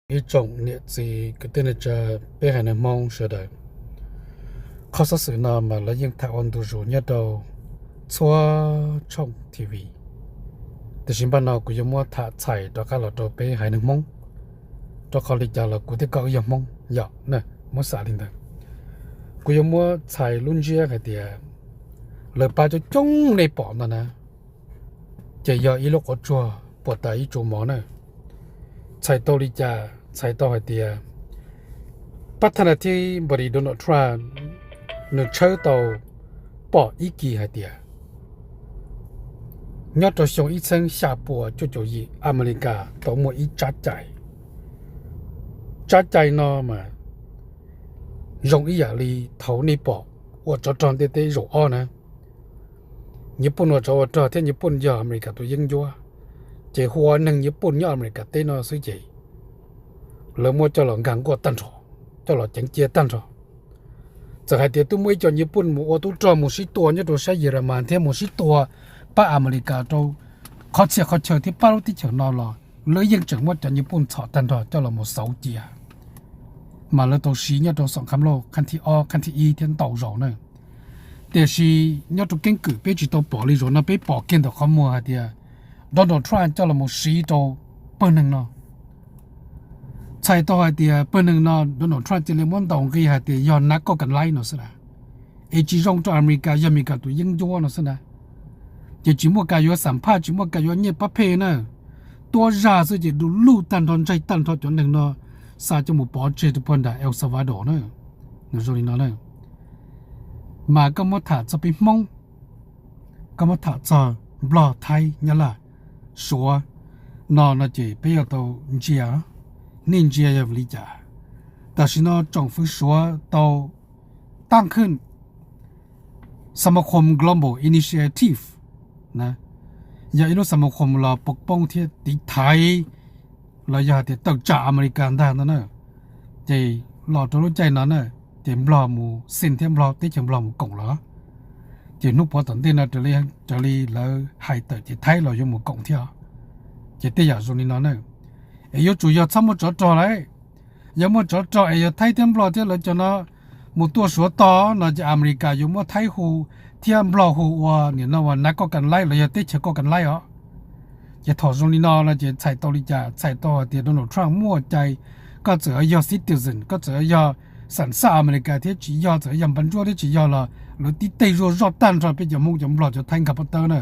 Ib tsoom niam txiv kwv tij neej tsa, peb haiv neeg Hmoob sawv daws, qhov xov xwm no mas lawv yeej tham ua ntu zus nyob rau txhua tshooj T V. Tiam sis npaj no kuv yuav muab tham txhais rov qab los rau peb haiv neeg Hmoob, rau qhov li cas los kuv thiab koj wb yog Hmoob yom, muab xav li ntawd. Kuv yuav muab txhais lub ntsiab hais tias lawv pab coob coob nej pom ntag na, ces yog ib lub quav tsuag puas tas ib tsu mov na. Txhais tau li cas? Txhais tau hais tias pab thab na thib npawm li Donald Trump nws tshawb tau pom ib kis hais tias nyob rau xyoo ib txheeb xya puas cuaj caum yim Amelikas tau muaj ib tsab cai. Tsab cai no mas zoo ib yam li thaum nej pom ua tsov rog ntiaj teb zaum ob na. Nyij Pooj ua tsov ua rog thiab Nyij Pooj yog Amelikas tus yeeb ncuab, ces hu ua neeg Nyij Pooj nyob Amelikas teb no xwb ces lawv muab coj los nkag nkuaj tag nrho, coj los ceev cia tag nrho. Txawm hais tias twb muaj ib co Nyij Pooj mus ua tub rog mus sib tua nyob rau sab Yis Las Mas thiab mus sib tua pab Amelikas rau qhov txhia qhov chaw thiab pab lub teb chaws no los lawv yeej tseem muab cov Nyij Pooj txhom tag nrho coj los mus xauv cia, mas lawv tau siv nyob rau xoom kham lauj khab thib ob khab thib ib thiab ntau zaus na. Tiam sis nyob rau keeb kwm peb tsis tau pom li zaum no, peb pom kiag ntawm qhov muag hais tias Donald Trump coj los mus siv rau pawg neeg no. Txhais tau hais tias pawg neeg no Donald Trump cia li muab ntaus nqi hais tias yog nab koj kas laib no xwb na, es tsis zoo rau Amelikas, yog Amelikas tus yeeb ncuab no xwb na. Ces tsis muaj kas yuav xam phaj, tsis muaj kas yuav nyiaj pab phem na. Tuab zaj xwb ces du lug tag nrho, ntsaig tag nrho cov neeg no, xa coj mus pov tseg rau puag nram El Salvador na. Nws zoo li no na. Mas koj muab tham txog peb Hmoob, koj muab tham txog Nplog, Thaib, Nyab Laj, Suav no no ces peb yuav tau ntsia, nej ntsia yog vim li cas. Tam sim no tsoom fwv Suav tau tab khwj Xamakhom Global Initiative na, yog ib lub Xamakhom los pov poob thiab tiv thaiv los yog hais tias tawm tsam Amelikas ntag no na. Ces los rau lub caij no na, ces Nplog mus xij thiab Nplog, teb chaws Nplog mus koom los, ces hnub puav tom ntej no raws li lawv hais tawm ces Thaib los yuav mus koom thiab. Ces tej yam zoo li no na, es yuav tsum yog txhob muaj tsov rog lauj. Yog muaj tsov rog es yog Thaib thiab Nplog thiab lawv cov no mus tuaj Suav tog no ces Amelikas yuav muab Thaib hu thiab Nplog hu ua nim no ua nab koj kas laib los yog teb chaws koj kas laib os. Ces thaum zoo li no no ces txhais tau li cas? Txhais tau hais tias Donald Trump muaj cai, koj txawm yog citizen, koj txawm yog xam xaj Amelikas thiab tsis yog, txawm yog npa ntsuab thiab tsis yog los lawv tib teg zuaj zoj tag nrho peb cov Hmoob cov Nplog cov Thaib nkag pob tawb na.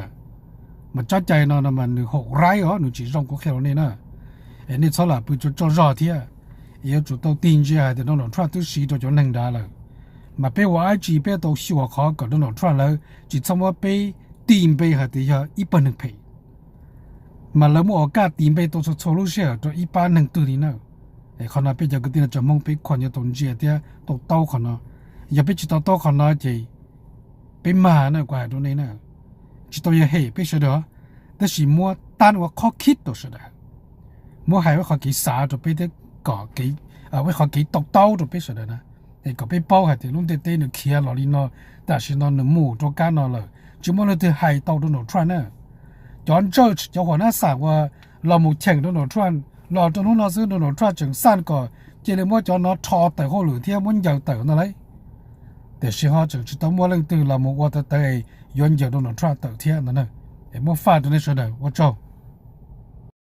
Mas tsab cai no no mas nws haum raib os, nws tsis zoo kuv qhia rau nej na. Es nej txhob lam pw tso tso zog thiab. Es yuav tsum tau tig ntsia hais tias Donald Trump twb siv rau cov neeg nrad lawm, mas peb ua dab tsi peb tau xyuas qhov kom Donald Trump lawv tsis txhob muab peb tis npe hais tias yog ib pawg neeg phem, mas lawv muab ua kaj tis npe tau txhua txhua lub sij hawm rau ib pab neeg twg li na. Es qhov no peb cov kwv tij neej tsa Hmoob peb khuam yuav tau ntsia thiab tau taub qhov no. Yog peb tsis tau taub qhov no ces peb mag na, kuv hais rau nej na, tsis tau yog hem peb sawv daws, tab sis muab tab ua qhov khib rau sawv daws, muab hais ua qhov kev xav rau peb thiab kom ua qhov kev tau taub rau peb sawv daws na, es kom peb paub hais tias lub ntiaj teb nws khiav los li no, tam sim no nws mus rau kab no lawm, tsis muaj leej twg hais tau Donald Trump na. Cov judge, cov huam nab xam uas los mus cheem Donald Trump los rau hnub no xwb Donald Trump tseem xaj kom cia li muab cov no rho tawm hauj lwm thiab muab ncaws tawm no lauj. Tiam sis ho tseem tsis tau muaj leej twg los mus ua tawv tawv es yuav ncaws Donald Trump tawm thiab no na. Es muab faj rau nej sawv daws, ua tsaug.